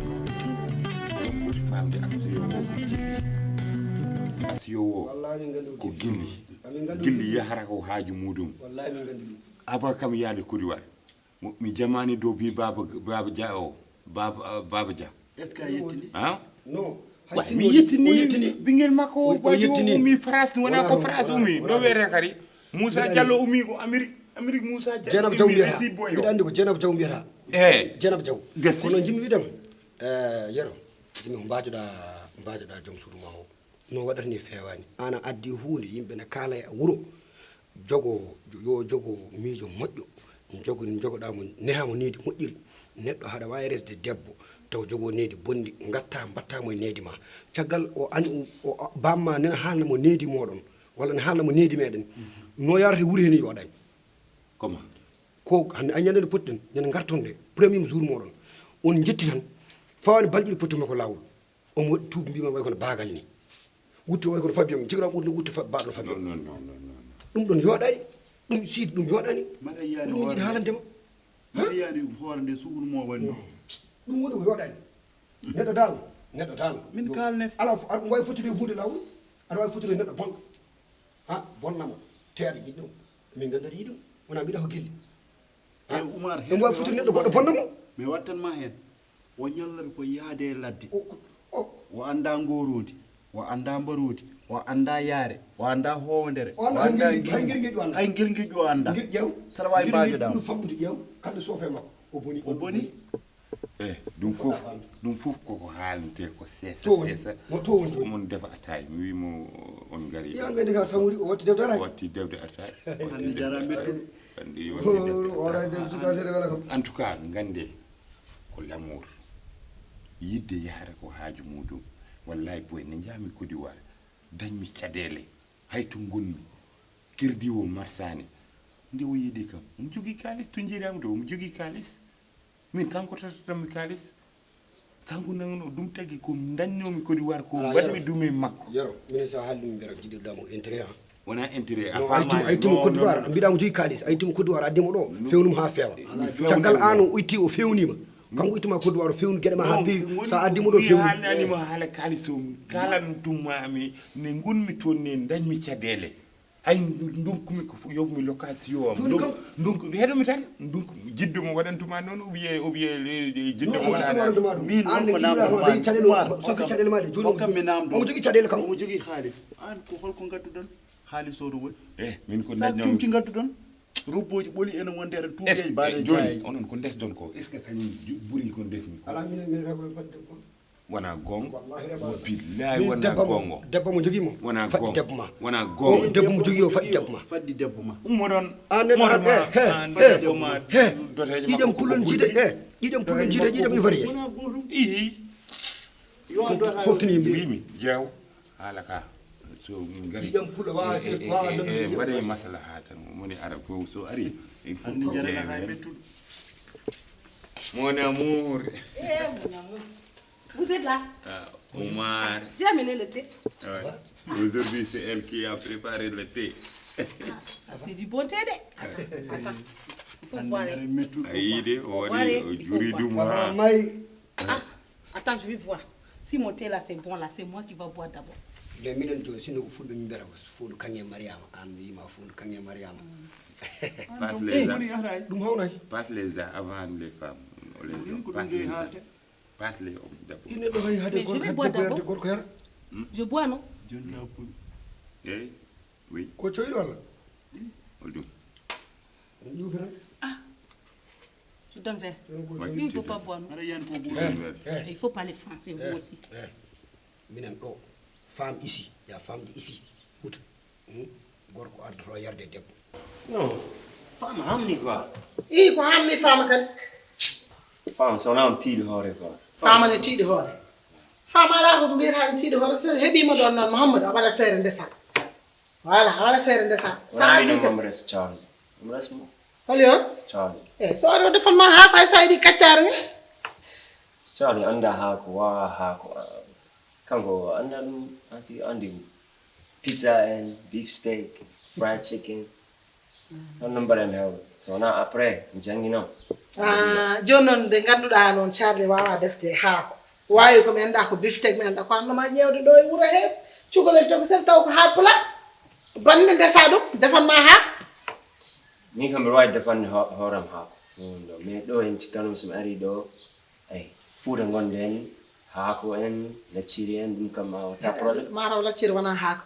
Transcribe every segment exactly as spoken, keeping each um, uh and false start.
Oɗon poti faamde asiyo o ko gilli. Asiyo o ko gilli. Gilli yahara ko haaju muɗum. Avant kam yaade Côte d'Ivoire. Mo- Mi jamaani dow bi Baba Baba Dia o. Baba ah, Baba Dia. Est-ce que a yettini? Hein? Non. Hay Wa- si Mi o- yettini o yettini. Ɓingel makko O- o o yettini. Umi France wona Wona ko ɗum, France wona- umi wona no ɗum. Wiyete kadi Moussa Mbiɗa Diallo andi- umi ko Amérique Amérique Moussa Diallo Jeenaba Jaw umi mbiyata. Resi boyo. Mbiɗa andi ko Jeenaba Jaw mbiyata. Eh. Jeenaba Jaw. Gasi. Kono jimmi wiɗema. Eh, Yero. Jimmi ko mbajoɗa mbajoɗa joom suudu ma o. No waɗata ni feewaani. Aan a addi huunde, yimɓe ne kaala e wuro. Jogo, yo jogo miijo moƴƴo. Jogo, jogoɗaa mo, nehaa mo needi moƴƴiri. Neɗɗo haɗa waawi resde debbo, taw jogo needi bonndi, ngatta, mbatta mo e needi ma. Caggal o an, o, o, bamma nena haalna mo needi mooɗon, walla ne haalna mo needi meɗen. No yarata wuri heen yooɗaani. Comment? Ko hannde a ñande nde potɗen, ñande ngarton nde, premier jour mooɗon. On njetti tan, fawaani balɗe ɗiɗi potti makko laawol. Omo waɗi tuubi mbima way kono baagal ni. Wutte way kono Fabio, jigra ɓurni wutte fa- baɗo Fabio. Non, non, non, non, non. Ɗum ɗon yoɗani. Ɗum siidi ɗum yoɗani. Mbaɗa yiyaani Ɗum yiɗi hoore. Haalande ma. Mbaɗa yiyaani hoore nde suhun mo wani. Ɗum woni ko yoɗani. Neɗɗo dal, neɗɗo dal. Min kalnet. Ala aɗa wawi fottude e hunde lawol. Aɗa wawi fottude e neɗɗo bonɗo. Ha bonnamo. Te aɗa yiɗi ɗum. Min gandi aɗa yiɗi ɗum. Wona mbiɗa ko gilli. Eyyi, Umar, ɗum wawi fottude neɗɗo goɗɗo bonnamo. Mi wattan ma hen. O ñallata ko yaade e ladde. O, o. O annda ngoroondi, o annda mbaroodi, o annda yaare, o annda hoowndere, o annda ngirngu. Hay ngirngeƴu annda. Hay ngirngeƴu o annda. Ngir ƴeew. Saɗa wawi mbaajoɗa mo. Ɗum famɗude ƴeew, kamɓe soofe makko. O boni. O boni. Eh, ɗum fof, ɗum fof koko haalnete ko seesa, seesa. Mo to woni jooni? Omon defa ataay. Mi wi mo on ngari. Ya ngadi ka samuri, o watti defde ataay. O watti defde ataay. O watti defde ataay. Andi wonde defde ataay. En tout cas, ngande ko l'amour. Yidde yahata ko haaju muɗum. Wallahi boy, ne njahmi Côte d'Ivoire. Dañmi caɗeele. Hay to ngonmi. Kirdi o marsani. Nde o yiɗi kam. Omo jogii kaalis to njiɗami to. Omo jogii kaalis. Min kanko tatatammi kaalis. Kanko nanno ɗum tagi ko dañnomi Côte d'Ivoire ko mbaɗmi ɗum e makko. Yero, minen sa haalli min mbiyata jiɗirɗa mo intérêt ha. Wona intérêt a faamaani. Aytimo Côte d'Ivoire, mbiɗa mo jogii kaalis, aytimo Côte d'Ivoire, addi mo ɗo, fewnum ha feewa. Caggal an o itti o fewnima. Kanko ittima Côte d'Ivoire o fewni gueɗe ma ha peewi. Sa addi mo ɗo fewni. Haalnanimo haala kaalis o, kalan tumami ne gonmi toon ne dañmi caɗeele. Hay ndunkumi ko fof yoɓmi location am. Jooni kam ndunkumi heɗomi tan. Ndunkumi jiddo mo waɗantuma noon o wiye o wiye jiddo mo waɗantuma ɗum. Min on ko namdum ma ɗum. Sofi caɗele ma ɗe jooni. Okkam mi namdum. Omo jogii caɗele kam. Omo jogii haalis. An ko holko ngadduɗon? Haalis o to woni? Eh, min ko dañnomi. Sa cumci ngadduɗon. Robboji ɓoli ene wonde aɗa tuuɓe baɗe jaayi. Onon ko ndesdon ko? Est ce que kañum ɓuri ko ndesmi ko? Ala min min rewɓe fadde ko. Wona gonga. Billahi wona gonga. Debbo mo jogii mo. Wona gonga. Debbo ma. Wona gonga. Debbo mo jogii o faddi debbo ma. Faddi debbo ma. Ummo ɗon. An ne ɗon he he he. Ƴiƴam kulon jiide he. Ƴiƴam kulon jiide ƴiƴam ivoirien. Wona gotum. Ii. Foftini yimɓe. Wimi jeew. Haala ka. So min ngari. Ƴiƴam pula wawa sir wawa. Mbaɗe masala ha tan moni ara fof so ari. Il faut que jeewe. Mon amour. Eh, mon amour. Vous êtes là? Ah, Omar. J'ai amené le thé. Ouais. Aujourd'hui, c'est elle qui a préparé le thé. Ah, ça, c'est du bon thé, de. Attends, attends. Il faut voir. Ayi de, o waɗi, o juri ɗum ha. Ah, attends, je vais voir. Si mon thé là, c'est bon, là, c'est moi qui va boire d'abord. Mais minen jooni, sinno ko fulɓe min mbiyata ko fuudu kaŋŋe Mariama, an mi wiima fuudu kaŋŋe Mariama. Passe les gens. Ɗum hawnaki. Passe les gens avant les femmes. Passe-les, passe-les au debbo. Ine ɗo hay hade gorko, debbo yarde gorko yara. Je bois, non? Joni ka pul. Eyi, oui. Ko coyɗo walla? Hol ɗum? Ɗum ƴuufi tan. Ah, je donne verre. Lui, il ne peut pas boire, non? Aɗa yiyan ko ɓuri. Eh, eh. Il faut parler français, vous aussi. Eh, minen ɗo, femme ici, il y a femme de ici. Fouta. Hmm? Gorko ardoto yarde debbo. Non, femme hamni quoi. Ii, ko hamni femme kadi. Femme, so wonaa on tiiɗi hoore quoi. Femme ne tiiɗi hoore. Femme alaa ko mbiyata ne tiiɗi hoore, so heɓiima ɗoon noon, Mouhamadou, a waɗat feere ndesa. Voilà, a waɗat feere ndesa. Wonaa minen Mame Res Charlie. Mame Res mo? Holi on? Charlie. Eh, so ari o defan ma haako hay so a yiɗi kaccaari ni. Charlie anndaa haako, waawaa haako. Ah, kanko anndaa ɗum, anti anndi ɗum. Pizza en, beef steak, fried chicken. Noon no mbaɗen heewɓe. So wonaa après, mi jannginam. Ah, jooni noon nde ngannduɗaa noon Charlie waawaa defde haako. Waawi ko mi anndaa ko biftek mi anndaa ko anndu ma ƴeewde ɗo e wuro hee. Cukalel tokosel taw ko haa pula. Bannde ndesa ɗum, defan ma haa. Min kam mbiɗa waawi defande ho-, hooram haako. Ɗum ɗo. Mais ɗo en cikkanum so mi arii ɗo, eyi, Fuuta ngonɗen, haako en, lacciri en, ɗum kam ma wata problème. Mataw lacciri wonaa haako.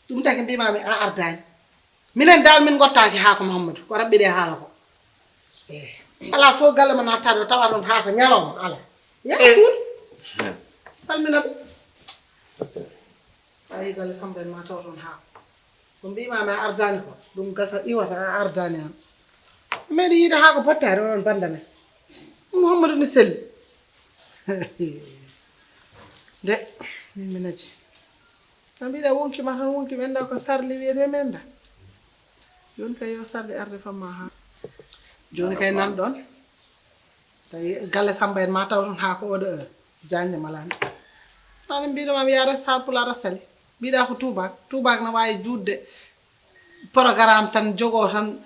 Ɗum taki mbiimaami a ardaani. Minen dal min ngottaaki haako Mouhamadou, ko raɓɓiɗe haala ko. Eh, alaa fof galle mo nattaade o tawa toon haako ñalawma, alaa. Yaa suul. Salmina ɓe. A yehi galle Samba en ma taw toon haako. Ko mbiimaami a ardaani ko, ɗum gasa iwata a ardaani am. Meɗi yiide haako bottaari onon bannda men. Mouhamadou ni selli. De, min mi naji. No mbiɗa wonki ma tan wonki men da ko sarli wiyete men da. Jooni kay yo sarli arde famma ha. Jooni kay nan ɗon. Tawi galle Samba en ma taw toon ha ko oɗo heure. Jande malande. Nani mbiɗo ma mi yara sa pula rasali. Mbiɗa ko tubak. Tubak na wawi juutde programme tan jogo tan.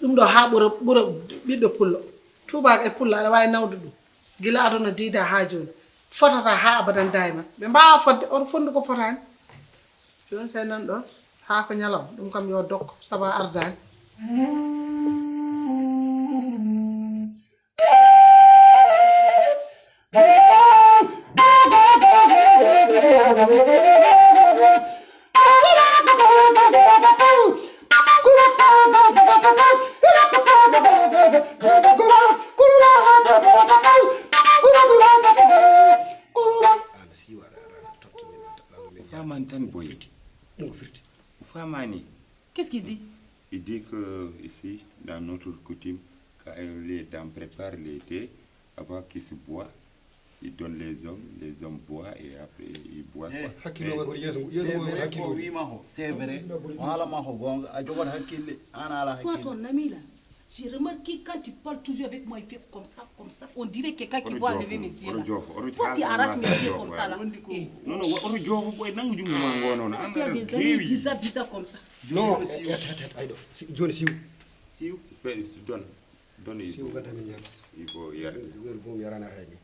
Ɗum ɗo haa ɓura, ɓura ɓiɗɗo pullo. Tuubaako e pullo, aɗa waawi nawde ɗum. Gila aduna diida haa jooni. Fotata haa abadan dayman. Ɓe mbaawa fotde, oto fotndu ko fotaani. Jooni kay nan ɗo, haa ko ñalawma. Ɗum kam yo dok, sabu a ardaani. Faman tan boyiti. Ɗum ko firti. Faman ni. Qu'est-ce qu'il dit? Il dit que ici, dans notre coutume, quand les dames préparent le thé, avant qu'ils se boivent, ils donnent les hommes, les hommes boivent et après ils boivent. Eh, quoi. Hakkilo. Eh, ko yeeso, yeeso c'est vrai, hakkilo. Ko wiima ko, c'est vrai. Haala ma ko goonga, a jogoto hakkille, an a alaa hakkille. Toi, ton ami là, j'ai remarqué quand tu parles toujours avec moi, il fait comme ça, comme ça. On dirait quelqu'un qui va enlever mes yeux là. Toi, tu arraches mes yeux comme ça là. Eh. Non, non, oto joofo boy, nangu junngo ma ngo noon. Toi, tu as des amis bizarres, bizarres comme ça. Non, et, et, et, ayɗo. Si, jooni siw. Siw. Donne, donne. Siw gadda min ñaama. Il faut yarde. Weeru boom yarana reejo.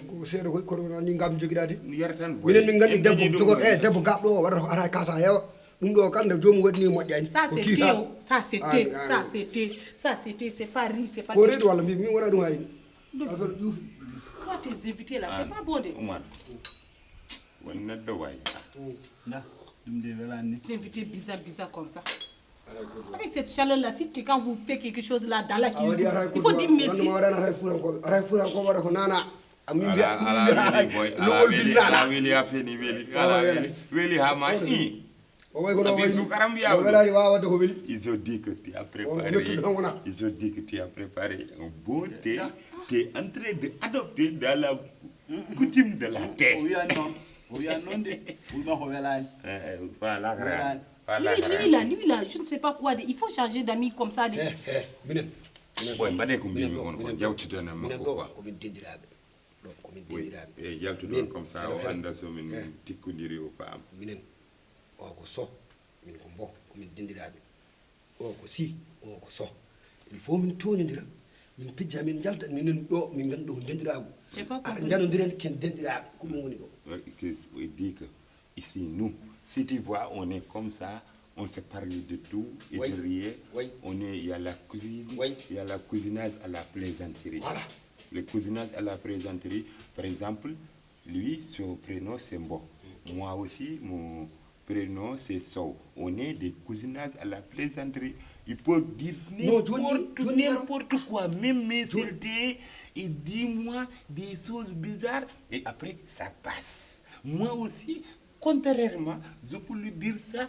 Ko seeɗa koy kono ni ngam jogiɗaade. Yaratan boy. Minen min nganndi debbo jogoto, e debbo gaɓɗo o waɗata ko ara kasa heewa. Ɗum ɗo kala nde joomum waɗi ni moƴƴani. Ça c'est théo, ça c'est thé, ça c'est thé, ça c'est thé, c'est pas riz, c'est pas. Ko reedu walla mbi mi wona ɗum hayni. Affaire ƴuufi. Toi tes invités là, c'est pas bon de. Oumar. Won neɗɗo wayi. Na, ɗum de welani ni. Tes invités bizarre bizarre comme ça. Avec cette chaleur là, si quelqu'un vous fait quelque chose là dans la cuisine, il faut dire merci. Wonno ma waɗani aray fuurankoɓe, aray fuurankoɓe waɗa ko nana. Amin mbiya ɗum mbiya ay lowol bin nana. Ala weli ha feni weli. Ala weli. Weli ha ma i. O way kono way sukaram wiya. Welani wawa wadde ko weli. Ils ont dit que tu as préparé. Ils ont dit que tu as préparé un bon thé. Tu es en train de adopter dans la coutume de la terre. O wiyan noon. O wiyan noon de. Wima ko welani. Eh, eh, voilà. Welani. Lui, lui là, lui là, je ne sais pas quoi. De, il faut changer d'amis comme ça. De. Eh, eh, minen. Boy, mbaɗe ko mbimi on ko jawtidana makko quoi. Ko min dendiraaɓe. Ɗo ko min dendiraaɓe. E yaltude on comme ça o annda so min tikkodiri o faam. Minen o ko so, min ko mbo, ko min dendiraaɓe. O ko si, o ko so. Il faut min toñodira, min pijja, min njalta, minen ɗo min nganndu ko dendiraagu. Ara njanodiren ken dendiraaɓe, ko ɗum woni ɗo. Ici nous, si tu vois on est comme ça, On se parle de tout et de rien. On est, il y a la cuisine, il y a le cousinage à la plaisanterie. Voilà. Le cousinage à la plaisanterie, par exemple, lui, son prénom c'est Mbo. Moi aussi, mon prénom c'est Sow. On est des cousinages à la plaisanterie. Il peut dire n'importe quoi, même m'insulter, et dire moi des choses bizarres, et après, ça passe. Moi aussi, contrairement, je peux lui dire ça,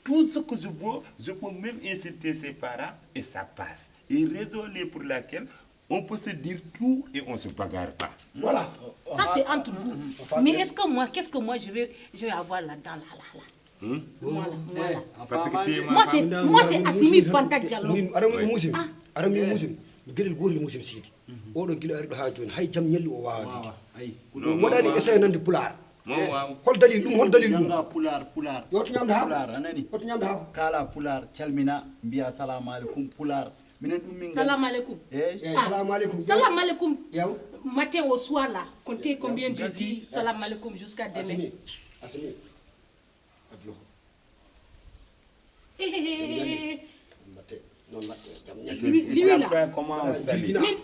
tout ce que je veux, je peux même insulter ses parents et ça passe. Et raison est pour laquelle on peut se dire tout et on se bagarre pas. Voilà. Ça, c'est entre vous. Mais est-ce que moi, qu'est-ce que moi, je vais, je vais avoir là-dedans, là, là, là Moi, là, moi, là. Parce que tu es Moi, c'est, moi, c'est Assimi Fanta Diallo. Aɗa mi musim. Aɗa mi musim. Gueɗel gotel musim Sidi. Oɗo gila ari ɗo ha joni hay jam ñalli o wawa wiide. Waɗani essai nande pulaar. Hol dalil ɗum, hol dalil ɗum? Pulaar, pulaar. Yo to ñamde haako. Pulaar anani. Yo to ñamde haako. Kala pulaar calmina mbiya salamu aleykum pulaar. Minen ɗum min. Salamu aleykum. Eyyi. Salamu aleykum. Salamu aleykum. Yaw. Matin au soir là, comptez combien je dis salamu aleykum jusqu'à demain. Assimi. Assimi. Adlo. Hé, hé, hé, hé. Mbatte non mbatte jam ñalli. Lui, lui là. Comment on salue? Min-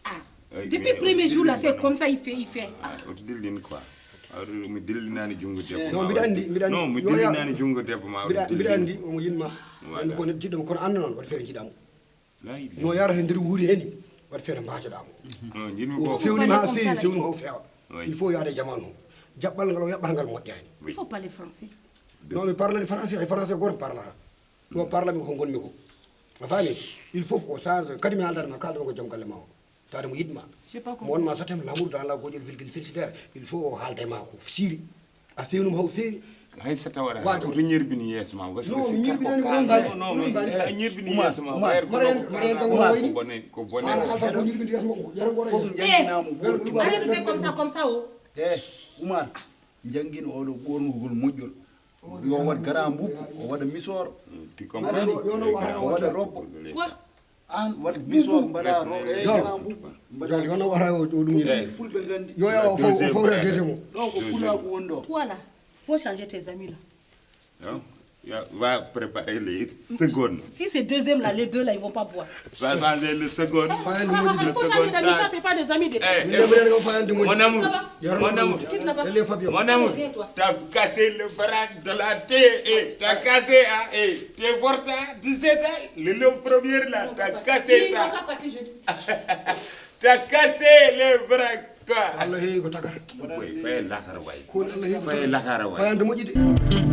ah, depuis le premier jour là, c'est comme ça il fait, il fait. Ah. Oto dillin quoi. Awri mi dillinani junngo debbo. Non, mbiɗa anndi, mbiɗa anndi. Non, mi dillinani junngo debbo ma. Mbiɗa anndi omo yinma. Anndi ko jiɗɗo kono annda noon waɗi feere jiɗamo. Layi. No yarata e nder wuuri heni waɗi feere mbacoɗamo. Non, jinmi ko. Fewnima ha feewi, fewnima haw feewa. Il faut yaade e jamanu o. Jaɓɓal ngal o yaɓɓata ngal moƴƴani. Il faut parler français. Non, mi parlani français, e français goto parlata. Ɗo parlami ko gonmi ko. A faami? Il faut o change, kadi mi haaldanma, kaldema ko joom galle ma o. Tawde mo yiɗma. Mo wonma so tem l'amour dans la goƴol virgule finsitere, il faut o haalda e ma ko siiri. A fewnum haw feewi. Hay so tawa aɗa oto ñerbini yeeso ma. Non, mi ñerbinani ko non mbaɗi. Non mbaɗi. A ñerbini yeeso ma. Wayr ko Mara en mara en kanko wayni. Bone ko bone. Ana halta ko ñerbini yeeso makko. Jara ngora yeeso. Arrête de faire comme ça, comme ça, oh. E Umar, jangin oɗo ɓornugol moƴƴol. Yo waɗ grand mbubb, o waɗa misor. Tu comprends? O waɗa robbo. Quoi? An waɗ misor mbaɗa ro e grand mbubb. Joni hono wata o ɗum yini. Fulɓe gandi. Yo ya o fof o fof ra deuxième o. Ɗo ko pulaagu woni ɗo. Toi là, faut changer tes amis là. Hein? Ya, va préparer les secondes. Si c'est deuxième là, les deux là, ils vont pas boire. Va changer le second. Fayande Ah, moƴƴi il de. faut changer d'amis, ça c'est pas des amis de. Eh, Mbiɗa mbiɗani ko fayande moƴƴi. Mon amour, Ça va? mon amour, Quitte là-bas. Elle est Fabio. mon amour, Viens, toi. T'as cassé le bras de la tête, eh, t'as cassé, ah, eh, t'es porta, dix-sept ans, le, le premier là, t'as cassé Il n'a ça. Pas parti jeudi. T'as cassé le bras, quoi. Allah heewi ko takata. Boy, fay lakara way. Ko Allah heewi ko Fay takata. Lakara way. Fayande moƴƴi de.